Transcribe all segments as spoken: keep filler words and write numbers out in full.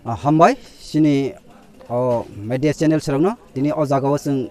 Ah, hambai, chini, o, media channel sirokno, tini o jagao chwng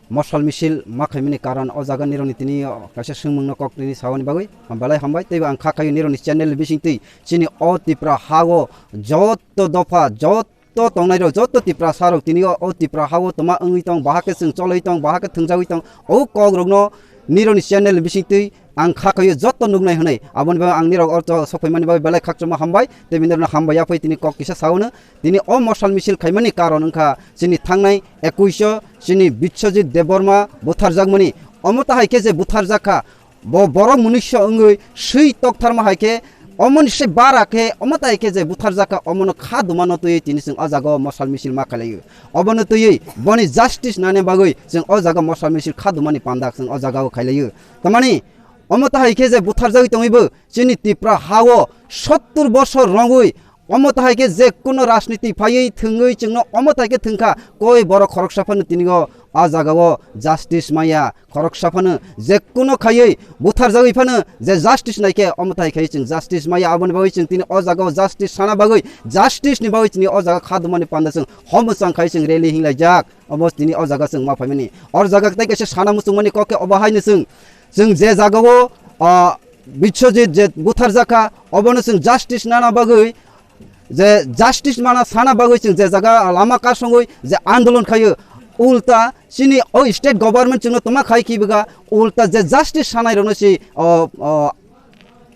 morsal misil ma khaimani karon o jaga nirokni tini, o, kaisa swngmungno kok tini sawani bagwi, belai hambai, teibo ang kha khaio nirokni channel ni bisingtwi chini o Tipra hao jotto dopha, jotto tongnairok, jotto Tiprasarok tini o, o Tipra hao toma wngwi tong, bahai khe chwng cholwi tong, bahai khe thwngjagwi tong, o kokrokno nirokni channel ni bisingtwi ang kha khaio jotto nuknai hwnwi. Aboni bagwi ang nirok oro sokphaimani bagwi belai khakchangma hambai, tei bini rokno hambai yaphai tini kok kisa saono. Tini o morsal misil khaimani karon wngkha chini thangnai ekuish o chini Biswajit Debbarma butharjakmani. Omo tahai khe je butharjak kha, bo borok munisa wngwi swi toktharma hai khe, omoni se bara khe, omo tahai khe je butharjak kha, omono kha dumano twiwi tini chwng o jaga o morsal misil ma khlaiwi. Obono twiwi boni justice nani bagwi chwng o jaga morsal misil kha dumani panda chwng o jaga o khailaiwi. Tamani omo tahai khe je butharjagwi tongwibo chini Tipra hao sottur bosor rongwi, omo tahai khe je kuno rajniti phaiwi thwngwi chwngno omo tahai khe thwngkha, koi borok khoroksa phano tini o, a jaga o justice maya, khoroksa phano je kuno khaiwi butharjagwi phano je justice nai khe omo tahai khaiwi chwng justice maya. Aboni bagwi chwng tini o jaga o justice sana bagwi, justice ni bagwi tini o jaga kha dumani panda chwng hom mwchang khai chwng rally hinglai jak. Omo tini o jaga chwng ma phaimani. O jaga tei kaisa sana muchungmani kok khe obo haino chwng, chwng je jaga o, ah, Biswajit je butharjak kha, obono chwng justice nana bagwi, je justice mana sana bagwi chwng je jaga lama kasongwi je andolon khaio, ulta chini o state government chwngno toma khai kibiga, ulta je justice sanai rokno si, o, o,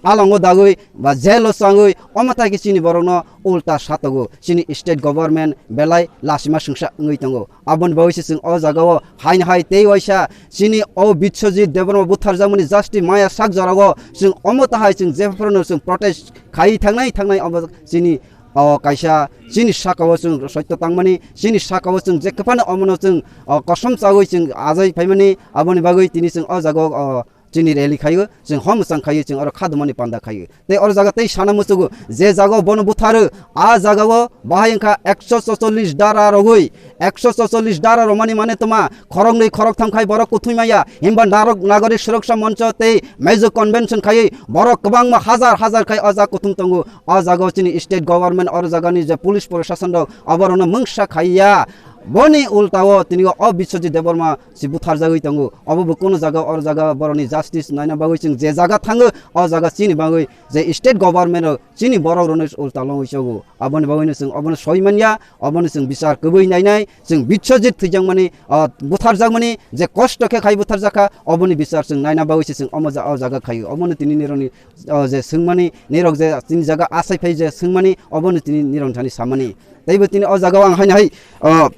alango dagwi ba jail o changwi, omo tai khe chini borokno ulta satogo, chini state government belai lasima swngsa wngwi tongo. Aboni bagwi se chwng o jaga o haino hai tei waisa chini o Biswajit Debbarma butharjakmani justice maya sak jora o chwng omo tahai chwng jephruno chwng protest khai thangnai thangnai omo chini o kaisa chini saka o chwng soito tangmani, chini saka o chwng je kwphano omono chwng, o, kosom chawi chwng ajai phaimani, aboni bagwi tini chwng o jaga o, o, chini rally khaio, chwng hom mwchang khaio, chwng oro kha dumani panda khaio. Tei oro jaga tei sana muchugo, je jaga o bono butharo, a jaga o bahai wngkha ekso socholish dara rogwi, ekso socholish dara romani mane toma, khoroknwi khoroktham khai borok kuthwi maya, himba narok nagorik suroksa moncho tei major convention khaiwi borok kwbangma hajar hajar khai o jaga kuthum tongo. O jaga o chini state government oro jagani je police proshashan rok oborokno mungsa khaiya. Boni ulta o tini o Biswajit Debbarma si butharjagwi tongo. Obo bo kuno jaga, oro jaga borokni justice naina bagwi chwng je jaga thango, o jaga chini bagwi je state government rok chini borok rokno ulta longwi chogo. Aboni bagwino chwng obono soi manya, obono chwng bichar kwbwi nainai, chwng Biswajit thwijakmani, ah, butharjakmani, je kosto khe khai butharjak kha, oboni bichar chwng naina bagwi se chwng omo ja-, o jaga khaio. Obono tini nirokni, ah, je swngmani, nirok je chini jaga asai phai je swngmani, obono tini nirok thani samani. Teibo tini o jaga o ang haino hai, ah,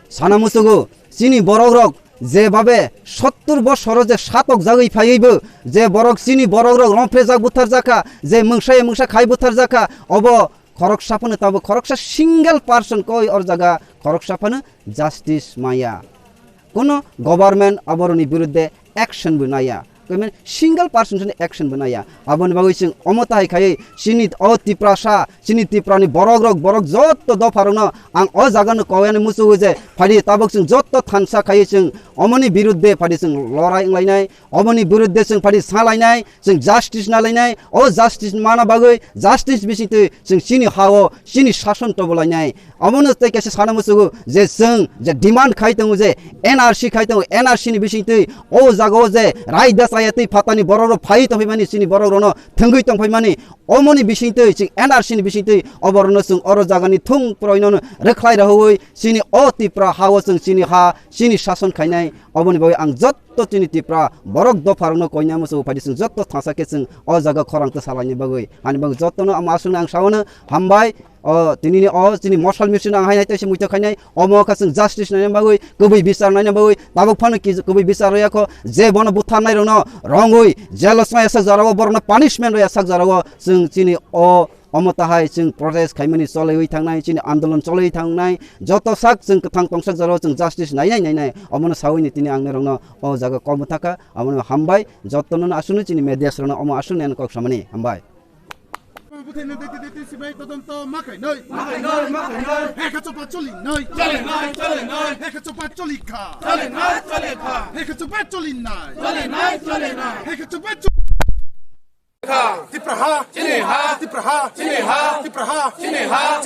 sana muchugo, chini borok rok je babe sottur bosoro je satok jagwi phaiwi bo, je borok chini borok rok romphre jak buthar jakha, je mungsa ya mungsa khai buthar jakha, obo khoroksa phano tabuk khoroksa single person koi or jaga khoroksa phano justice maya. Kuno government aboroni birudde action bo naya. Koi mane single person chini action bo naya. Aboni bagwi chwng omo tahai khai chini o Tiprasa, chini Tiprani borok rok, borok jotto dopha rokno ang o jaga no koi ani muchugo je phadi tabuk chwng jotto thansa khai chwng omoni birudde phadi chwng lorai wnglainai, omoni birudde chwng phadi salainai, chwng justice nalainai, o justice mana bagwi justice bisingtwi chwng chini ha-o chini sason tobolainai. Omono tei kaisa sana muchugo je chwng je demand khai tongo je N R C khai tongo, N R C ni bisingtwi o jaga o je raida chaya twi phatani borok rok phai tongphai mani, chini borok rokno thwngwi tongphai mani, omoni bisingtwi chwng N R C ni bisingtwi oborokno chwng oro jagani thung poroino rwkhlai rohoi chini o Tipra ha-o chwng chini ha chini sason khainai. Oboni bagwi ang jotto chini Tipra borok dopha rokno koina muchugo phai di chwng jotto thansa khe chwng o jaga khorang twi salaini bagwi. Ani bagwi jottono omo aswkno ang saono hambai. O, tinini o, chini morsal misil ang hai hai tei se muitok khainai, omo kha chwng justice naina bagwi, kubui bichar naina bagwi, tabuk phano ki kubui bichar roya kho, je bono butharnai rokno rongwi, jail o swnai sak jora o, borokno punishment roya sak jora o, chwng chini o, omo tahai chwng protest khaimani choliwi thangnai, chini andolon choliwi thangnai, joto sak chwng kwthang tongsak jora o chwng justice nainai nainai, omono sawi ni tini ang norokno o jaga kok bwthakha, abono hambai, jotono aswkno chini media rokno omo aswkno kok samani, hambai. Bwthai nang deti deti sibai todonto ma khainai. Ma khainai, ma khainai. Hekha chopa choli nai. Choli nai, choli nai. Hekha chopa choli kha. Choli nai, choli kha. Hekha chopa choli nai. Choli nai, choli nai. Hekha chopa choli Tipraha, chini ha. Tipraha, chini ha. Tipraha, chini ha.